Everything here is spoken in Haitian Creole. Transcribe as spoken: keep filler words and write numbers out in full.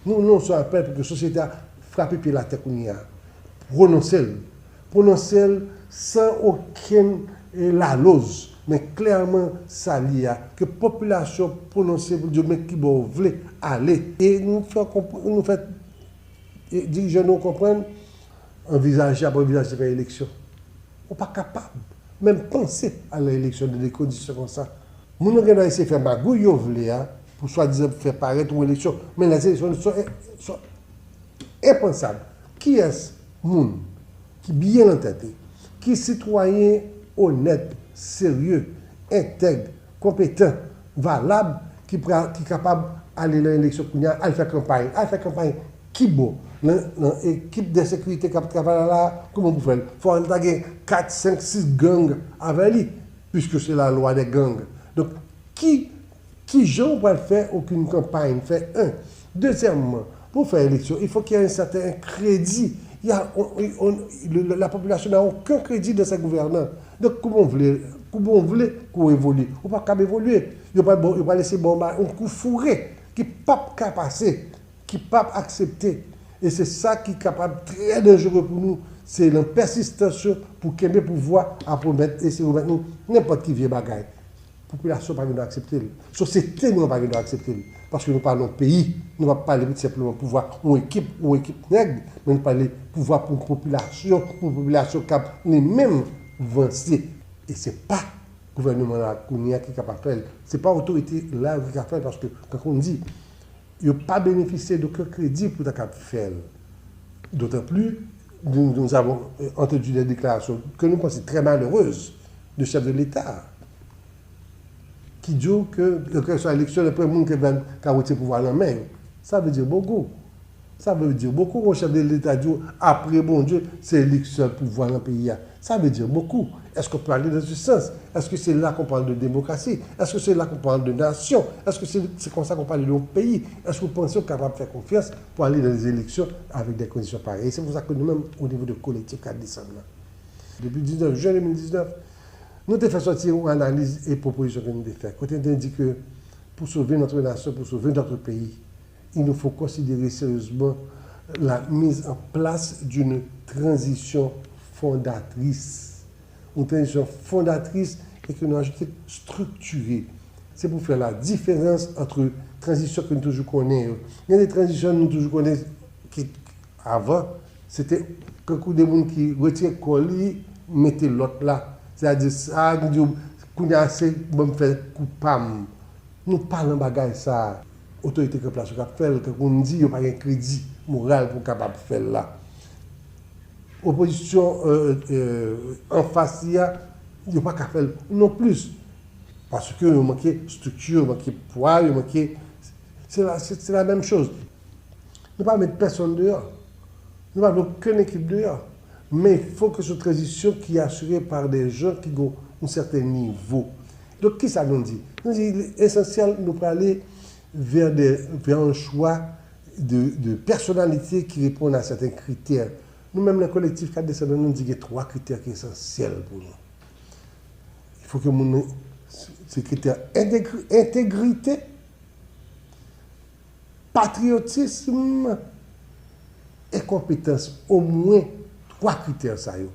Nou lanse yon apèl pou ke sosyete a frape pye l atè kounye a. Pwononse l. Pwononse l san okenn eh, laloz. Men klèman sa li a, ke popilasyon pwononse pou di men ki bò w vle ale. E nou fè, nou fè e dirijan nou konprann, anvizaje, ap anvizaje fè eleksyon. Ou pa kapab menm panse al nan eleksyon nan de kondisyon konsa. Moun yo gen dwa eseye fè magouy yo vle a pou swadizan fè parèt yon eleksyon. Men lèzeleksyon son, son enpansab. Kiyès moun ki byen nan tèt li, ki sitwayen onèt, serye, entèg, konpetan, valab, ki, pra, ki kapab ale nan eleksyon kounye a, al fè kanpay. Al fè kanpay ki bò? Nan, nan ekip de sekirite k ap travay la, la, kòman pou fè l? Fò l ta gen kat, senk, sis gang avè li, puiske se la lwa de gang. Donk, ki, ki jan ou pral fè okenn kanpay? Fè en. Dezyèmman, pou fè eleksyon, il faut qu'il y ait un certain crédit. Il y a, on, on, le, la population n'a aucun crédit dans ses gouvernants. Donk, kouman w vle, kouman w vle pou w evolye? Ou pa kab evolye. Yo pral ba w, yo pral eseye ba w yon kou foure ki p ap ka pase, ki p ap aksepte. E se sa ki kapab trè danjere pou nou. Se nan pèsistans yo pou kenbe pouvwa a pwomèt eseye remèt nou nenpòt ki vye bagay. Popilasyon pa gen dwa aksepte l. Sosyete nou an pa gen dwa aksepte l. Paske nou pa nan yon peyi. Nou pa pale senpleman pouvwa yon ekip, yon ekip nèg, men nou pale pouvwa pou yon popilasyon, pou yon popilasyon k ap li menm vanse. E se pa gouvènman la kounye a ki kapab fè l. Se pa otorite la yo ki ka fè l, paske, tankou m di, yo pa benefisye de okenn kredi pou ta kab fè l. D'autant plus, nous, nous avons euh, entendu des déclarations que nous pensons très malheureuses de chefs de l'État qui disent que, quelle que soit l'élection, le premier monde qui va ka retire pouvoir dans main. Ça veut dire beaucoup. Sa vle di bokou, mon chèf de Leta di w, apre Bondye, se li k sèl pouvwa nan peyi a. Sa vle di bokou. Èske w pral ale nan se sans? Èske se la k on pale de demokrasi? Èske se la k on pale de nasyon? Èske se, se konsa k on pale de yon peyi? Èske w panse w kapab fè konfyans pou ale nan dè eleksyon avèk dè kondisyon parèy? E se pou sa ke nou menm, o nivo de kolektif Kat Desanm nan, depi diznèf jen de mil diznèf, nou te fè sòti yon analiz e pwopozisyon ke nou te fè. Kote nou te di ke pour sauver notre nation, pour sauver notre pays, il nous faut considérer sérieusement la mise en place d'une transition fondatrice. Une transition fondatrice et que nous ajoutons structurée. Se pou fè la diferans ant tranzisyon ke nou toujou konnen yo. Gen de tranzisyon nou toujou konnen ki avan, se te kankou de moun ki retire kò li, mete lòt la. Sètadi sa, nou di, kounye a se ban m fè kou pa m. Nou pa nan bagay sa a. Otorite k an plas yo k ap fè l, tankou m di, yo pa gen kredi moral pou kapab fè l la. Opozisyon anfas li a, yo pa ka fè l nonplis. Paske yo manke estrikti, yo manke pwa, yo manke. Se la, se, se la menm choz. Nou pa met pèsonn deyò. Nou pa met okenn ekip deyò. Men fok ke se yon tranzisyon ki asire pa de jan ki gon yon sèten nivo. Donk, kisa nou di? Nou di li esansyèl nou prale vè de, vè yon chwa de, de pèsonalite ki reponn a sèten kritè. Nou menm nan kolektif Kat Desanm, nou di gen twa kritè ki esansyèl pou nou. Il faut que moun nan, se kritè entegri, entegrite, patriyotism e konpetans. Omwen twa kritè sa yo.